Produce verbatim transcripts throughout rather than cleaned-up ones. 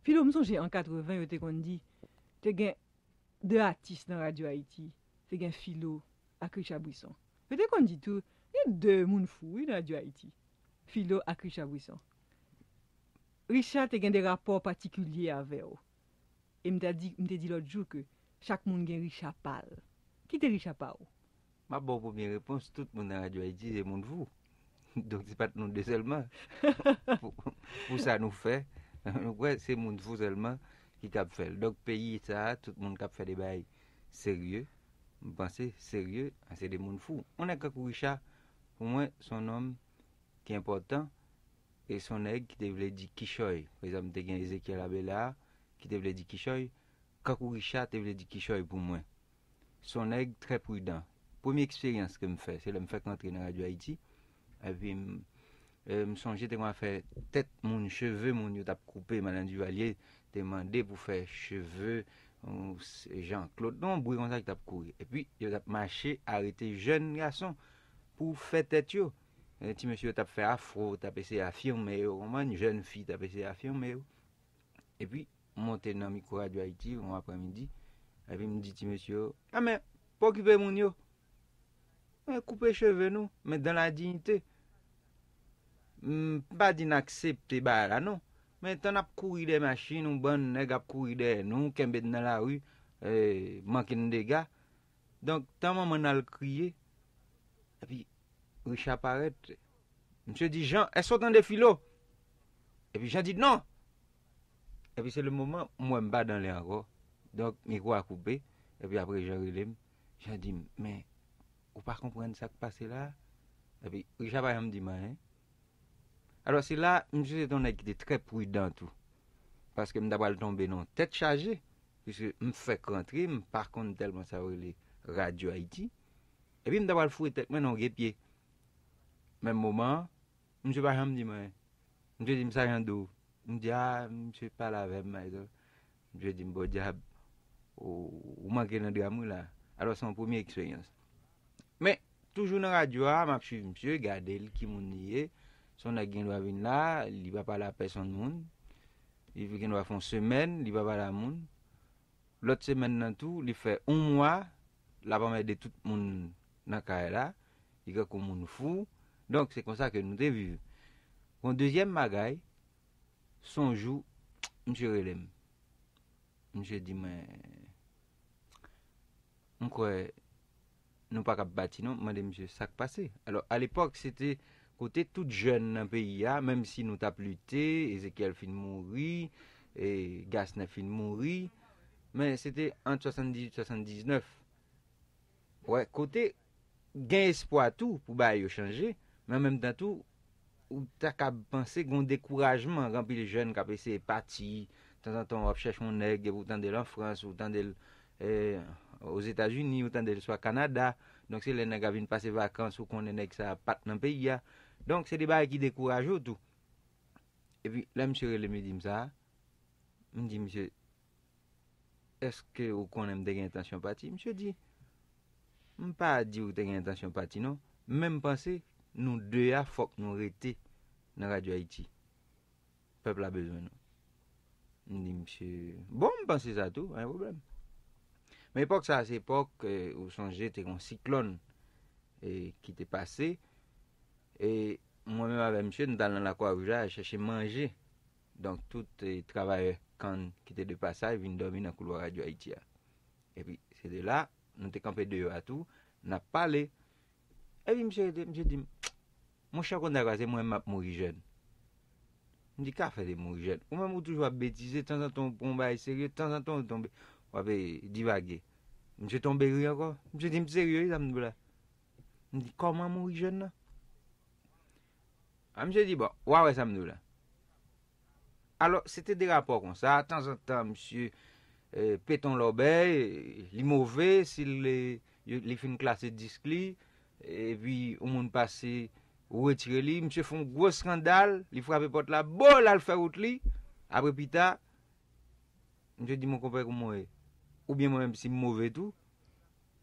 Filo, m sonje an katreven, yo te konn di, te gen de atis nan Radyo Ayiti, te gen Filo ak Richard Brisson. Yo te konn di tou, gen de moun fou, wi, nan Radyo Ayiti. Filo ak Richard Brisson. Richard te gen de rapò patikilye avè w. E m te di, m te di lòt jou ke chak moun gen Richard pa l. Ki te Richard pa w? M ap ba w premye repons, tout moun nan Radyo Ayiti se moun fou. Donk, se pa t nou de sèlman. Pou, pou sa nou fè, nou kwè se moun fou sèlman ki kab fè l. Donk, peyi sa a, tout moun k ap fè de bagay serye, m panse, serye, se de moun fou. Yon nèg kankou Richard, pou mwen, se yon nonm ki enpòtan, e se yon nèg ki te vle di kichòy. Pa egzanp, te gen Ezekiel Abela, ki te vle di kichòy, kankou Richard te vle di kichòy pou mwen. Se yon nèg trè pridan. Premye eksperyans ke m fè, se lè m fèk rantre nan Radyo Ayiti. Epi, m, e, m sonje te konn fè tèt moun, cheve moun yo t ap koupe, Madan Duvalier te mande pou fè cheve, ou, s-, Jean Claude, non, bri konsa ki t ap kouri. Epi, yo t ap mache arete jèn gason pou fè tèt yo. E, ti mesye yo t ap fè afwo, t ap eseye afime yo, konprann, jèn fi t ap eseye afime yo. Epi, m monte nan mikwo Radyo Ayiti yon aprèmidi, epi m di ti mesye yo, "A men, pa okipe moun yo. Men koupe cheve nou, men dan la diyite." M pa di n aksepte bagay la, non. Men tan n ap kouri dèyè machin, yon bann nèg ap kouri dèyè nou, kenbe n nan lari, e, manke n dega. Donk, tan manman n al kriye, epi Richard parèt. Misye di, "Jean, èske w tande Filo?" Epi Jean di, "Non!" Epi se le moman, m wè m pa dan lè ankò. Donk, mikwo a koupe. Epi apre, Jean rele m. Jean di m, "Men, ou pa konprann sa k pase la?" Epi Richard pa janm di m anyen. Alò, se la, misye se te yon nèg ki te trè pridan tou. Paske m ta pral tonbe nan yon tèt chaje. Piske m fèk rantre, m pa konn tèlman sa yo rele Radyo Ayiti. Epi m ta pral foure tèt mwen nan yon gen pye. Menm moman an, misye pa janm di m anyen. Misye di m, "Sa Jean di w?" M di, "A, misye pale avè m, Maestro." Misye di m, "Podyab, ou, ou manke nan dram wi la." Alò, se yon premye eksperyans. Men, toujou nan radyo a, m ap swiv misye, gade l, ki moun li ye. Se yon nèg gen dwa vin la, li pa pale a pèsonn moun. Li gen dwa fè yon semèn, li pa pale a moun. Lòt semèn nan tou, li fè yon mwa, l ap anmède tout moun nan kay la. Li kankou moun fou. Donk, se konsa ke nou te viv. Yon dezyèm bagay, se yon jou, misye rele m. Misye di mwen, "M kwè nou pa kab pati non." M mande misye sa k pase. Alò, alepòk, se te kote tout jèn nan peyi a, menm si nou t ap lite, Ezekiel fin mouri, e Gasner fin mouri, men se te ant swasanndizuit, swasanndiznèf. Wè, kote gen espwa tou pou bagay yo chanje, men an menm tan tou, ou ta kab panse gen yon dekourajman, gen anpil jèn k ap eseye pati, tanzantan w ap chèche yon nèg, epi ou tande l an Frans, ou tande l, eh, Ozetazini, ou tande l swa Kanada. Donk, se lè nèg la vin pase vakans, ou konnen nèg sa a pa t nan peyi a. Donk, se de bagay ki dekouraje w tou. Epi, lè misye rele m, li di m sa, m di misye, "Èske ou konnen m te gen entansyon pati?" Misye di, "M pa di ou te gen entansyon pati, non. Men m panse, nou de a, fòk nou rete nan Radyo Ayiti. Pèp la bezwen nou." M di misye, "Bon, m panse sa tou, pa gen pwoblèm." Men epòk sa a, se epòk, eh, ou sonje, te gen yon siklòn, eh, ki te pase. E mwen menm avè misye, nou t al nan Lakwawouj la, chèche manje. Donk, tout, eh, travayè kann ki te de pasaj vin dòmi nan koulwa Radyo Ayiti a. Epi, se de la, nou te kanpe deyò a tou, n ap pale. Epi, misye rete, misye di m, "Monchè, konn sa k pase, mwen menm m ap mouri jèn." M di, "Ka fè de mouri jèn? Ou menm ou toujou ap betize, tanzantan ou pran yon bagay serye, tanzantan ou tonbe, w ap, eh, divage." Misye tonbe ri ankò. Misye di m, "Serye wi, sa m di w la?" M di, "Kòman mouri jèn nan?" A, misye di, "Bon, w a wè sa m di w la." Alò, se te de rapò konsa, tanzantan, misye, eh, pete yon lòbèy, li move, si l, eh, yo, li fin klase disk li, epi yon moun pase, ou retire li, misye fè yon gwo eskandal, li frape pòt la, bo, l al fè wout li. Apre pita, misye di, "Mon konpè, kòman w ye?" Oubyen mwen menm, si m move tou,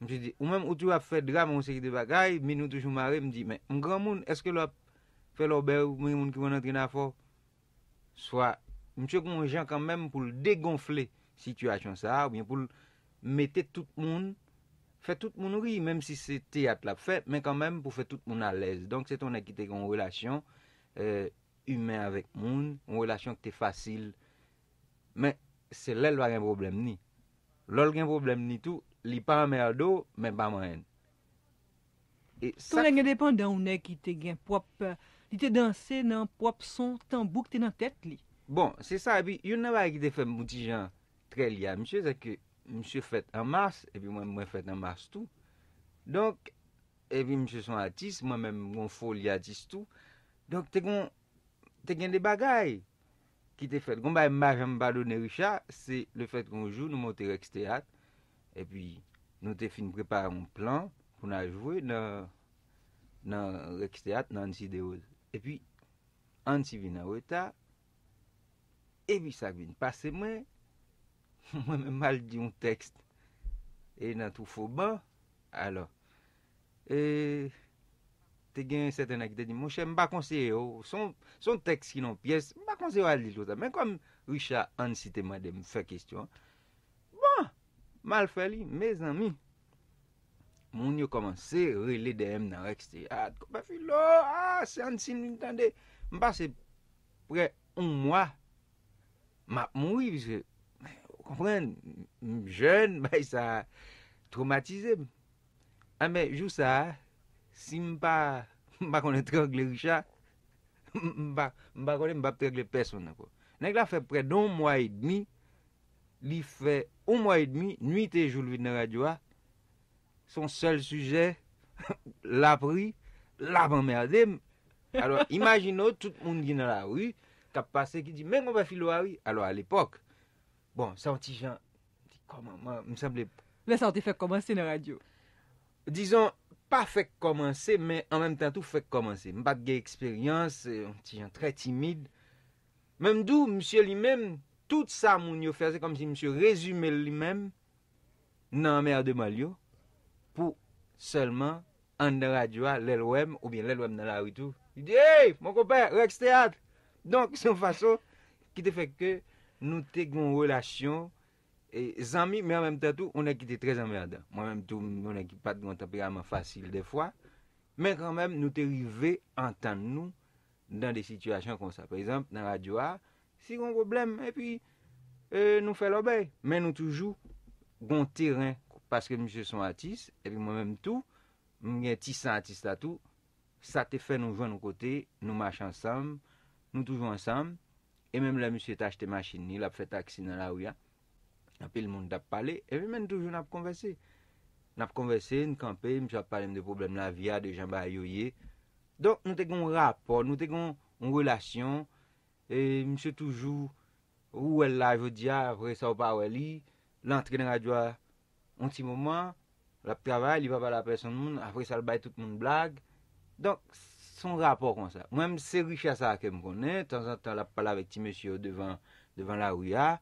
misye di, "Ou menm, ou toujou ap fè dram, yon seri de bagay, min ou toujou mare." M di, "Men, m granmoun, èske lè w ap fè lòbèy, ou gen moun ki konn antre nan afè w?" Swa misye gen yon jan kanmenm pou l degonfle sitiyasyon sa a, oubyen pou l mete tout moun, fè tout moun ri, menm si se teyat l ap fè, men kanmenm pou fè tout moun alèz. Donk, se te yon nèg ki te gen yon relasyon, eh, imen avèk moun, yon relasyon ki te fasil. Men, se lè l pa gen pwoblèm ni. Lè l gen pwoblèm ni tou, li pa anmède w, men pa manyen l. E Ton sa nèg endepandan, yon nèg ki te gen pwòp, li te danse nan pwòp son tanbou ki te nan tèt li. Bon, se sa, epi youn nan bagay ki te fè m yon ti jan trè lye a misye, se ke misye fèt an mas, epi mwen, mwen fèt an mas tou. Donk, epi misye se yon atis, mwen menm m gen yon foli atis tou. Donk, te gen, te gen de bagay ki te fèt. Gon bagay m pa janm padone Richard, se lefèt ke yon jou nou monte Rex Teyat, epi nou te fin prepare yon plan pou n al jwe nan, nan Rex Teyat, nan Anse Desroses. Epi, Anse vin an reta, epi sa k vin pase mwen, mwen menm m al di yon tèks e nan twou Foban, alò, e, te gen sèten nèg ki te di m, monchè, m pa konseye w, se yon, se yon tèks ki nan yon pyès, m pa konseye w al li l konsa. Men kòm Richard Anse te mande m fè kesyon an, bon, m al fè li, mezanmi, moun yo kòmanse rele dèyè m nan Rex Teyat, Konpè Filo, ah, se Anse m vin tande. M pase prè yon mwa, m ap mouri, piske, ou konprann, m jèn, bagay sa twomatize m. Anben, jou sa a, si m pa, m pa konnen trangle Richard, m pa, m pa konnen m p ap trangle pèsonn ankò. Nèg la fè prè de yon mwa edmi, li fè yon mwa edmi, nwit e jou l vin nan radyo a, se yon sèl sijè, l ap ri, l ap anmède m. Alò, imajine w, tout moun ki nan lari, k ap pase, ki di, men Konpè Filo a wi. Alò, alepòk, bon, sa yon ti jan, m di, kòman, mwen, m sanble Lè sa a w te fèk kòmanse nan radyo? Dizon, pa fèk kòmanse, men an menm tan tou fèk kòmanse. M pa t gen eksperyans, se yon ti jan trè timid. Men m di w, misye li menm, tout sa moun yo fè, se kòmsi misye rezime l li menm nan anmèdeman l yo, pou sèlman anndan radyo a, lè l wè m, oubyen lè l wè m nan lari tou, li di, hey, mon konpè, Rex Teyat! Donk, se yon fason ki te fè ke nou te gen yon relasyon e, zanmi, men an menm tan tou, yon nèg ki te trè anmèdan. Mwen menm tou, m yon nèg ki pa t gen yon tanperaman fasil dèfwa, men kanmenm, nou te rive antann nou nan de sitiyasyon konsa. Pa egzanp, nan radyo a, si gen yon pwoblèm, epi, e, nou fè lòbèy, men nou toujou gen yon teren, paske misye se yon atis, epi mwen menm tou, m gen ti san atis la tou, sa te fè nou jwenn yon kote, nou mache ansanm, nou toujou ansanm, e menm lè misye t achte machin li, l ap fè taksi nan lari a, anpil moun t ap pale, epi men n toujou n ap konvèse. N ap konvèse, n kanpe, misye ap pale m de pwoblèm lavi a, de jan bagay yo ye. Donk, nou te gen yon rapò, nou te gen yon, yon relasyon, e misye toujou, ou wè l la jodi a, apre sa ou pa wè li, l antre nan radyo a, yon ti moman, l ap travay, li pa pale a pèsonn moun, apre sa l bay tout moun blag. Donk, se yon rapò konsa. Mwen menm, se Richard sa a ke m konnen, tanzantan l ap pale avèk ti mesye yo devan, devan lari a.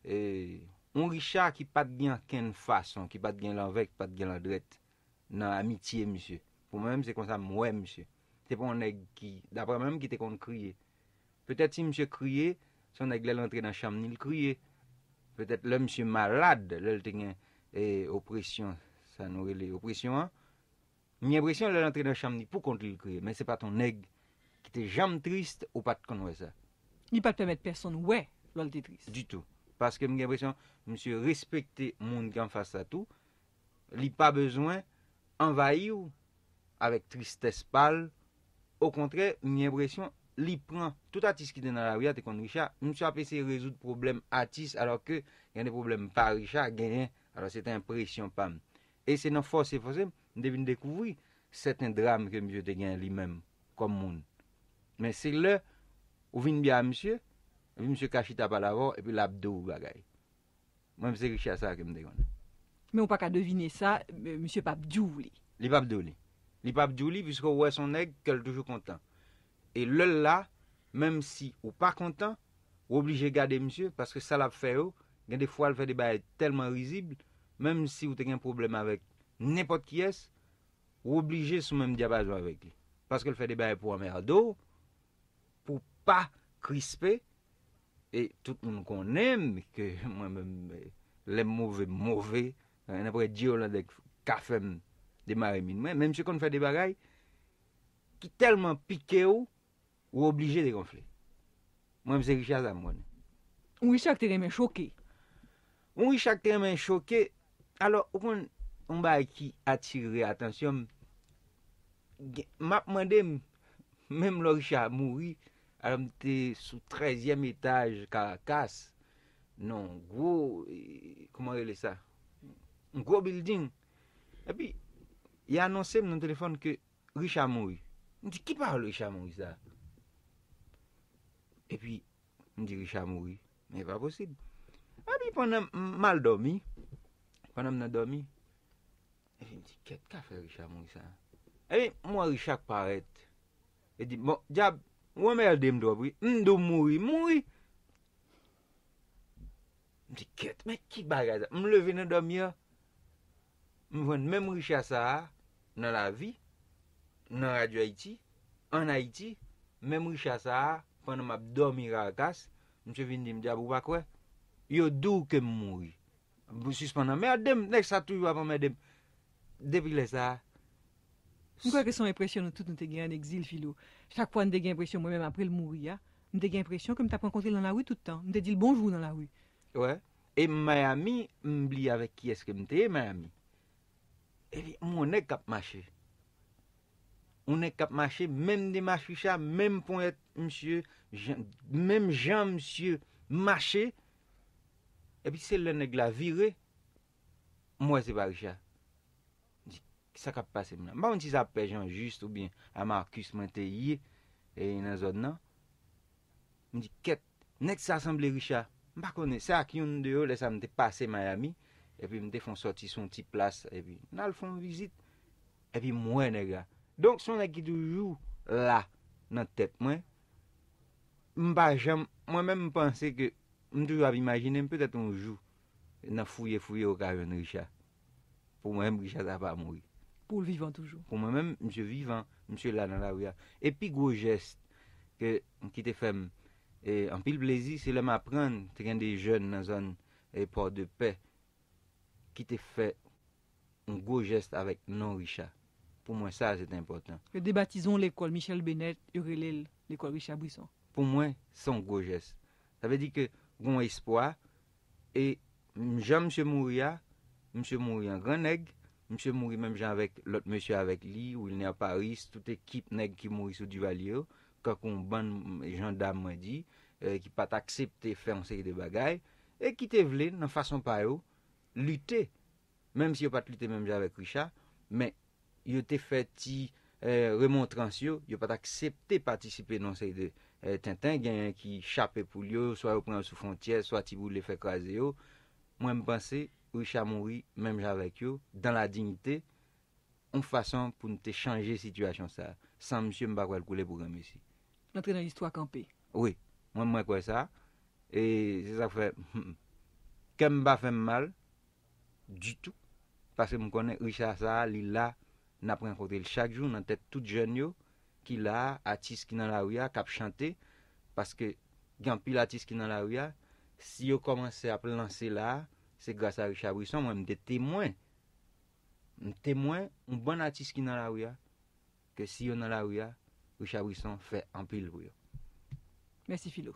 E, yon Richard ki pa t gen ankenn fason, ki pa t gen lanvè, ki pa t gen landrèt nan amitye misye. Pou mwen menm, se konsa m wè misye. Se pa yon nèg ki, daprè mwen menm, ki te konn kriye. Petèt si misye kriye, se yon nèg lè l antre nan chanm ni, l kriye. Petèt lè misye malad, lè l te gen, e, opresyon, sa nou rele opresyon an, m gen enpresyon lè l antre nan chanm ni, pou kont li l kriye. Men se pa t yon nèg ki te janm tris, ou pa t konn wè sa. Li pa t pèmèt pèsonn wè lè l te tris. Ditou. Paske m gen enpresyon, misye respekte moun ki anfas la tou. Li pa bezwen anvayi w avèk tristès pa l. Okontrè, m gen enpresyon, li pran, tout atis ki te nan lari a te konn Richard. Misye ap eseye rezoud pwoblèm atis, alòske gen de pwoblèm pa Richard genyen. Alò, se te enpresyon pa m. E se nan fòse, fòse, m te vin dekouvri sèten dram ke misye te genyen li menm, kòm moun. Men se lè ou vin byen a misye, epi misye ka chita pale avè w, epi l ap di w bagay. Mwen, se Richard sa ke m te konnen. Men ou pa ka devine sa, misye p ap di w li. Li p ap di w li. Li p ap di w li, piske ou wè se yon nèg kè l toujou kontan. E lè l la, menm si ou pa kontan, ou oblije gade misye, paske sa l ap fè yo, gen de fwa l fè de bagay tèlman rizib, menm si ou te gen pwoblèm avèk nenpòt kiyès, ou oblije sou menm dyapazon avèk li. Paske l fè de bagay pou anmède w, pou w pa krispe, E tout moun konnen m, ke mwen menm, eh, lè m move, m move. Nenpòt Dye Olandè ka fè m demare min mwen. Men misye konn fè de bagay ki tèlman pike w, ou oblije degonfle. Mwen, se Richard sa m konnen. Yon Richard k te renmen choke. Yon Richard k te renmen choke. Alò, ou konn yon bagay ki atire atansyon m, gen- m ap mande m, menm lè Richard mouri, alò m te sou trèzyèm etaj Caracas, nan yon gwo, eh, kòman rele sa? Yon gwo building. Epi, y anonse m nan telefòn ke Richard mouri. M di, "Ki pawòl Richard mouri sa a?" Epi, m di, "Richard mouri." Men e pa posib. Epi, pandan m, m al dòmi, pandan m nan dòmi, epi m di, "Kèt, ka fè Richard mouri sa a?" Epi, m wè Richard parèt. E di, "Bon, dyab, ou anmède m twòp, wi. M di w mouri, mouri." M di, "Kèt, men ki bagay sa?" M leve nan dòmi an, m jwenn menm Richard sa a nan lavi, nan Radyo Ayiti, ann Ayiti, menm Richard sa a, pandan m ap dòmi Caracas, misye vin di m, "Dyab, ou pa kwè? Yo di w ke m mouri." M sispann anmède m, nèg sa toujou ap anmède m. Depi lè sa a, M kwè ke se yon enpresyon nou tout nou te gen ann egzil, Filo. Chak fwa n te gen enpresyon, mwen menm apre l mouri a, m te gen enpresyon ke m t ap rankontre l nan lari tout tan. M te di l bonjou nan lari. Wè. E Miami, m bliye avèk kiyès ke m te ye Miami. Epi, m wè yon nèg k ap mache. Yon nèg k ap mache, menm demach Richard, menm ponyèt misye, jan- menm jan misye mache. Epi se lè nèg la vire, m wè se pa Richard. M di, "Sa k ap pase m la?" M pa konn si se a Pè Jan Jis oubyen a Marcus mwen te ye, e, nan zòn nan. M di, "Kèt, nèg sa sanble Richard." M pa konnen, se ak youn de yo, lè sa a m te pase Miami, epi m te fè yon sòti sou yon ti plas, epi n al fè yon vizit, epi m wè nèg la. Donk, se yon nèg ki toujou la nan tèt mwen. M pa janm, mwen menm, m panse ke, m toujou ap imajine m, petèt yon jou, nan fouye fouye, ou ka jwenn Richard. Pou mwen menm, Richard sa pa mouri. Pou l vivan toujou. Pou mwen menm, misye vivan, misye la nan lari a. E pi gwo jès ke, ki te fè m, e, anpil plezi, se lè m aprann te gen de jèn nan zòn, e, Pòdepè ki te fè yon gwo jès avèk non Richard. Pou mwen, sa, se te enpòtan. Yo debatize yon lekòl Michel Bennett, yo rele l lekòl Richard Brisson. Pou mwen, se yon gwo jès. Sa vle di ke gen yon espwa, e m- jan misye mouri a, misye mouri an gran nèg, misye mouri menm jan avèk lòt mesye avèk li, Wilner Paris, tout ekip nèg ki mouri sou Duvalier yo, kankou yon bann jandam, mwen di, eh, ki pa t aksepte fè yon seri de bagay, e ki te vle, nan fason pa yo, lite, menm si yo pa t lite menm jan avèk Richard, men yo te fè ti, eh, remontrans yo, yo pa t aksepte patisipe nan yon seri de, eh, tenten, genyen ki chape poul yo, swa yo pran yo sou fwontyè, swa ti boule fè kraze yo. Mwen, m panse Richard mouri menm jan avèk yo, dans la dignité, yon fason pou n te chanje sitiyasyon sa a. San misye, m pa kwè l koule pou granmesi. L antre nan listwa kanpe. Wi, mwen, mwen kwè sa. E se sa k fè, kè m pa fè m mal ditou. Paske m konnen Richard sa a, li la, n ap rankontre l chak jou nan tèt tout jèn yo ki la a, atis ki nan lari a, k ap chante. Paske gen anpil atis ki nan lari a, si yo kòmanse ap lanse la a, se gras a Richard Brisson. Mwen, m te temwen. M temwen yon bann atis ki nan lari a, ke si yo nan lari a, Richard Brisson fè anpil pou yo. Mèsi, Filo.